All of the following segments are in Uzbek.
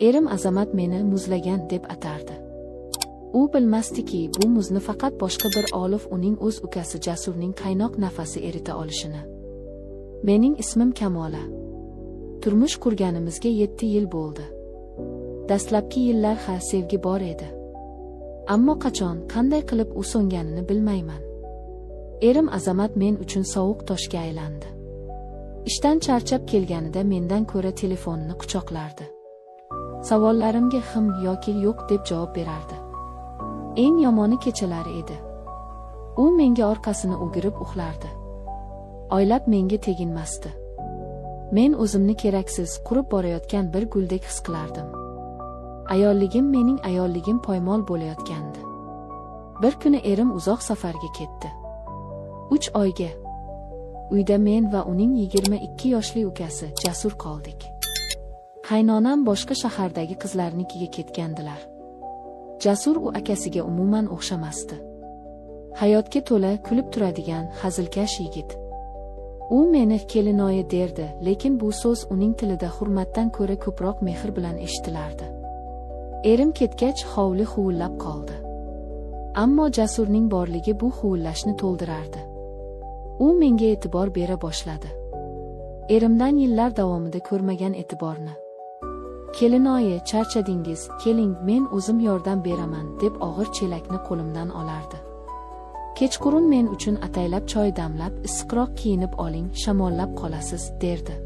Erim Azamat meni muzlagan deb atardi. U bilmasdiki, bu muzni faqat boshqa bir olov, uning o'z ukasi Jasurning qaynoq nafasi erita olishini. Mening ismim Kamola. Turmush qurganimizga 7 yil bo'ldi. Dastlabki yillar ha, sevgi bor edi. Ammo qachon, qanday qilib u so'nganini bilmayman. Erim Azamat men uchun sovuq toshga aylandi. Ishdan charchab kelganida mendan ko'ra telefonini quchoqlardi. Savollarimga him yoki yo'q deb javob berardi. Eng yomoni kechalari edi. U menga orqasini o'girib uxlardi. Oylab menga teginmasdi. Men o'zimni keraksiz, qurib borayotgan bir guldek his qilardim. Ayolligim, mening ayolligim poymol bo'layotgandi. Bir kuni erim uzoq safarga ketdi. 3 oyga. Uyda men va uning 22 yoshli ukasi Jasur qoldik. Qaynonam boshqa shahardagi qizlarnikiga ketgandilar. Jasur u akasiga umuman o'xshamasdi. Hayotga to'la, kulib turadigan, hazilkash yigit. U meni kelinoyi derdi, lekin bu so'z uning tilida hurmatdan ko'ra ko'proq mehr bilan eshitilardi. Erim ketgach, hovli huvillab qoldi. Ammo Jasurning borligi bu huvillashni to'ldirardi. U menga e'tibor bera boshladi. Erimdan yillar davomida ko'rmagan e'tiborni. Kelinoyi, charchadingiz, keling, men o'zim yordam beraman, deb og'ir chelakni qo'limdan olardi. Kechqurun men uchun ataylab choy damlab, issiqroq kiyinib oling, shamollab qolasiz, derdi.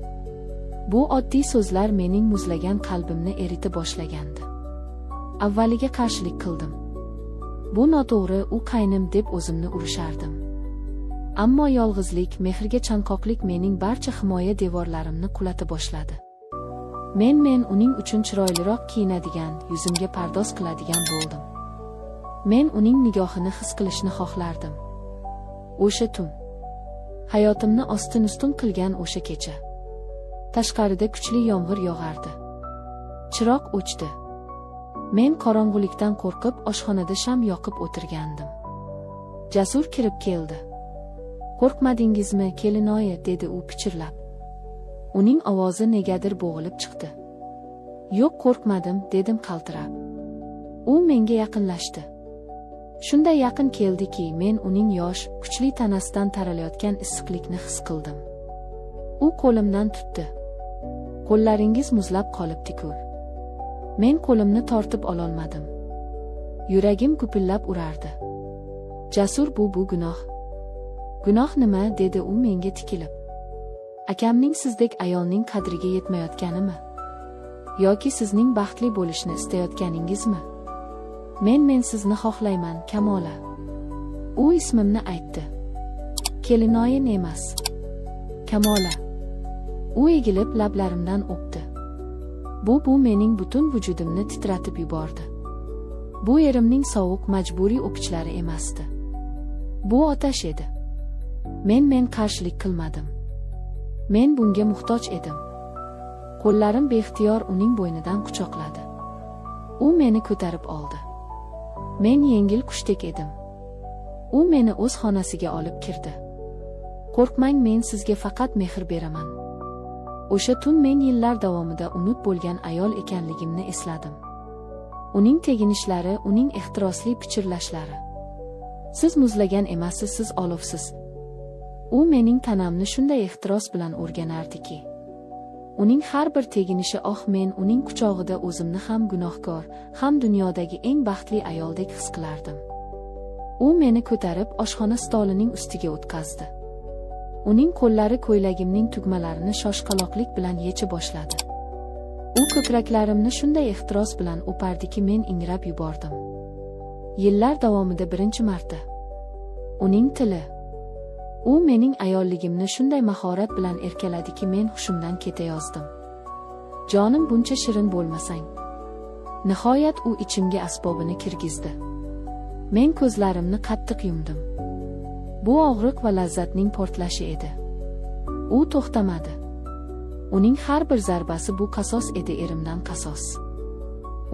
Bu oddiy so'zlar mening muzlagan qalbimni erita boshlagandi. Avvaliga qarshilik qildim. Bu noto'g'ri, u qaynim deb o'zimni urishardim. Ammo yolg'izlik, mehrga chanqoqlik mening barcha himoya devorlarimni qulata boshladi. Men uning uchun chiroyliroq kiyinadigan, yuzimga pardoz qiladigan bo'ldim. Men uning nigohini his qilishni xohlardim. O'sha tun. Hayotimni ostin-ustun qilgan o'sha kecha. Tashqarida kuchli yomg'ir yog'ardi. Chiroq o'chdi. Men qorong'ulikdan qo'rqib, oshxonada sham yoqib o'tirgandim. Jasur kirib keldi. Qo'rqmadingizmi, kelinoyi, dedi u pichirlab. Uning ovozi negadir bo'g'ilib chiqdi. Yo'q, qo'rqmadim, dedim qaltirab. U menga yaqinlashdi. Shunday yaqin keldiki, men uning yosh, kuchli tanasidan taralayotgan issiqlikni his qildim. U qo'limdan tutdi. Qo'llaringiz muzlab qolibdi-ku. Men qo'limni tortib ololmadim. Yuragim gupillab urardi. Jasur, bu gunoh. Gunoh nima, dedi u menga tikilib. Akamning sizdek ayolning qadriga yetmayotganimi? Yoki sizning baxtli bo'lishni istayotganingizmi? Men sizni xohlayman, Kamola. U ismimni aytdi. Kelinoyin emas. Kamola. U egilib lablarimdan o'pdi. Bu mening butun vujudimni titratib yubordi. Bu erimning sovuq, majburiy o'pichlari emasdi. Bu otash edi. Men qarshilik qilmadim. Men bunga muhtoj edim. Qo'llarim beixtiyor uning bo'ynidan quchoqladi. U meni ko'tarib oldi. Men yengil qushdek edim. U meni o'z xonasiga olib kirdi. Qo'rqmang, men sizga faqat mehr beraman. O'sha tun men yillar davomida unut bo'lgan ayol ekanligimni esladim. Uning teginishlari, uning ehtirosli pichirlashlari. Siz muzlagan emassiz, siz olovsiz. U mening tanamni shunday ehtiros bilan o'rganardiki. Uning har bir teginishi, oh, men uning quchog'ida o'zimni ham gunohkor, ham dunyodagi eng baxtli ayoldek his qilardim. U meni ko'tarib, oshxona stolining ustiga o'tqazdi. Uning qo'llari ko'ylagimning tugmalarini shoshqaloqlik bilan yecha boshladi. U ko'kraklarimni shunday ehtiros bilan o'pardiki, men ingrab yubordim. Yillar davomida birinchi marta. Uning tili. U mening ayolligimni shunday mahorat bilan erkaladiki, men hushimdan ketayozdim. Jonim, buncha shirin bo'lmasang. Nihoyat u ichimga asbobini kirgizdi. Men ko'zlarimni qattiq yumdim. Bu og'riq va lazzatning portlashi edi. U to'xtamadi. Uning har bir zarbasi bu qasos edi, erimdan qasos.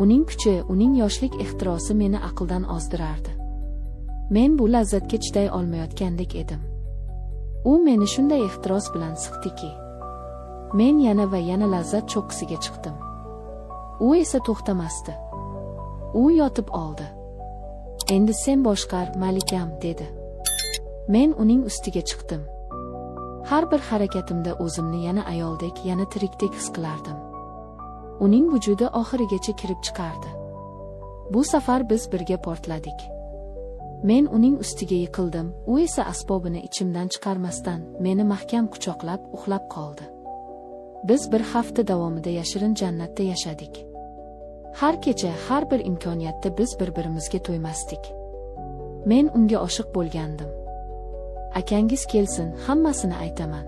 Uning kuchi, uning yoshlik ehtirosi meni aqldan ozdirardi. Men bu lazzatga chiday olmayotgandek edim. U meni shunday ehtiros bilan siqdiki, men yana va yana lazzat cho'qqisiga chiqdim. U esa to'xtamasdi. U yotib oldi. Endi sen boshqar, malikam, dedi. Men uning ustiga chiqdim. Har bir harakatimda o'zimni yana ayoldek, yana tirikdek his qilardim. Uning vujudi oxirigacha kirib chiqardi. Bu safar biz birga portladik. Men uning ustiga yiqildim, u esa asbobini ichimdan chiqarmasdan meni mahkam quchoqlab uxlab qoldi. Biz bir hafta davomida yashirin jannatda yashadik. Har kecha, har bir imkoniyatda biz bir-birimizga to'ymasdik. Men unga oshiq bo'lgandim. Akangiz kelsin, hammasini aytaman.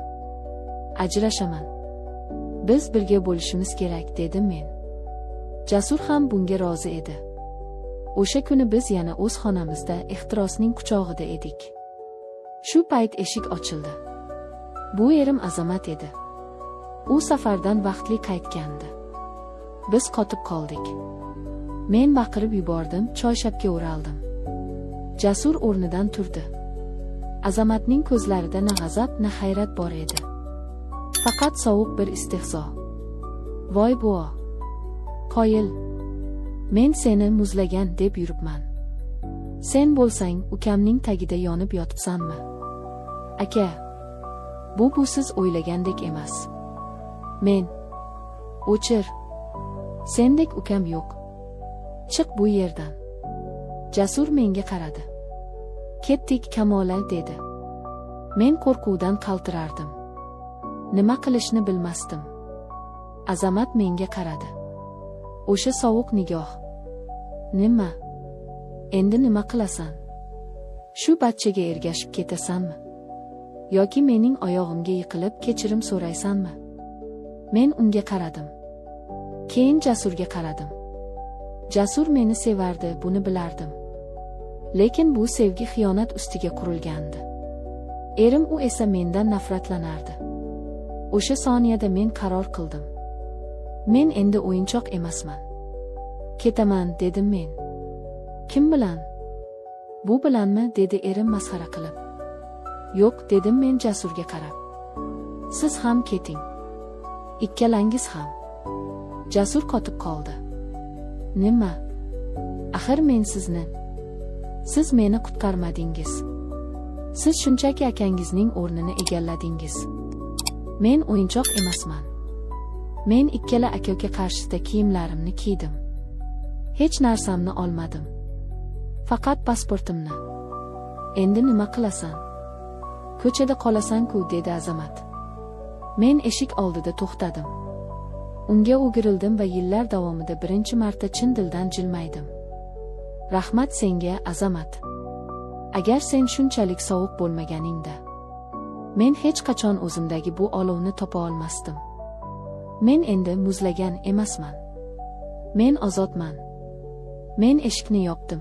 Ajrashaman. Biz birga bo'lishimiz kerak, dedim men. Jasur ham bunga rozi edi. O'sha kuni biz yana o'z xonamizda ehtirosning quchog'ida edik. Shu payt eshik ochildi. Bu erim Azamat edi. U safardan vaqtli qaytgandi. Biz qotib qoldik. Men baqirib yubordim, choyshabga o'raldim. Jasur o'rnidan turdi. Azamatning ko'zlarida na g'azab, na hayrat bor edi. Faqat sovuq bir istehzo. Voy buo. Qoyil. Men seni muzlagan deb yuribman. Sen bo'lsang, ukamning tagida yonib yotibsanmi? Aka, bu siz o'ylagandek emas. Men. O'chir. Sendek ukam yo'q. Chiq bu yerdan. Jasur menga qaradi. Ketdik, Kamola, dedi. Men qo'rquvdan qaltirardim. Nima qilishni bilmasdim. Azamat menga qaradi. O'sha sovuq nigoh. Nima? Endi nima qilasan? Shu bachchaga ergashib ketasanmi? Yoki mening oyog'imga yiqilib kechirim so'raysanmi? Men unga qaradim. Keyin Jasurga qaradim. Jasur meni sevardi, buni bilardim. Lekin bu sevgi xiyonat ustiga qurilgandi. Erim u esa mendan nafratlanardi. O'sha soniyada men qaror qildim. Men endi o'yinchoq emasman. Ketaman, dedim men. Kim bilan? Bu bilanmi, dedi erim masxara qilib. Yo'q, dedim men Jasurga qarab. Siz ham keting. Ikkalangiz ham. Jasur qotib qoldi. Nima? Axir men sizni. Siz meni qutqarmadingiz. Siz shunchaki akangizning o'rnini egalladingiz. Men o'yinchoq emasman. Men ikkala aka-uka qarshisida kiyimlarimni kiydim. Hech narsamni olmadim. Faqat pasportimni. Endi nima qilasan? Ko'chada qolasan-ku, dedi Azamat. Men eshik oldida to'xtadim. Unga o'girildim va yillar davomida birinchi marta chin dildan jilmaydim. Rahmat senga, Azamat. Agar sen shunchalik sovuq bo'lmaganingda, men hech qachon o'zimdagi bu olovni topa olmasdim. Men endi muzlagan emasman. Men ozodman. Men eshikni yopdim.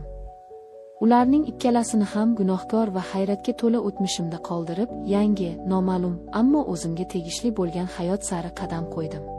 Ularning ikkalasini ham gunohkor va hayratga to'la o'tmishimda qoldirib, yangi, noma'lum, ammo o'zimga tegishli bo'lgan hayot sari qadam qo'ydim.